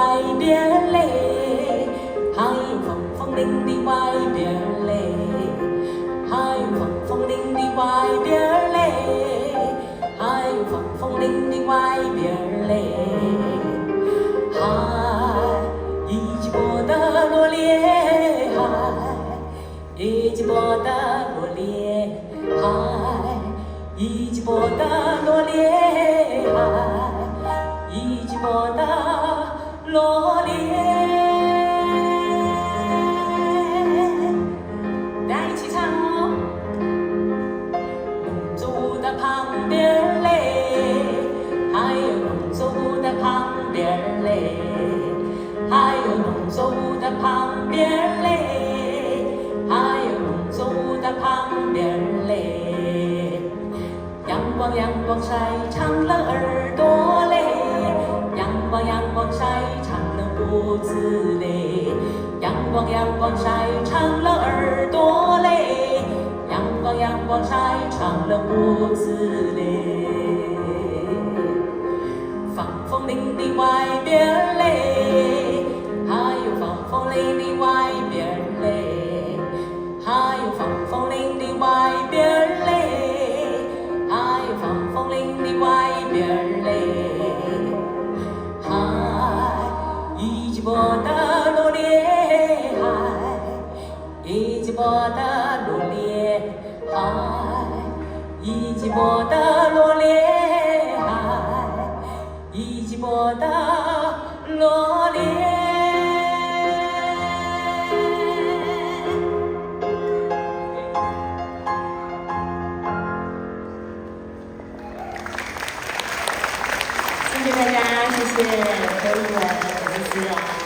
外邊嘞，還有防風林的外邊嘞，還有防風林的外邊嘞，還有防風林的外邊嘞，嗨，一起撥得羅列，嗨，一起撥得羅列，嗨，一起撥得羅列，嗨，一起撥得羅列。大家一起唱哦。農作物的旁邊嘞，還有農作物的旁邊嘞，還有農作物的旁邊嘞，還有農作物的旁邊嘞。陽光陽光曬長了耳朵嘞，陽光陽光曬長了脖子嘞，陽光陽光曬長了耳朵嘞，陽光陽光曬長了脖子嘞。防風林的外邊嘞，還有防風林的外邊嘞，還有防風林的外邊嘞，還有防風林的外邊嘞，嗨，一起撥得羅列，嗨，一起撥得羅列，嗨，一起撥得羅列，嗨，一起撥得羅列。謝謝大家，謝謝，我是文，我是思然。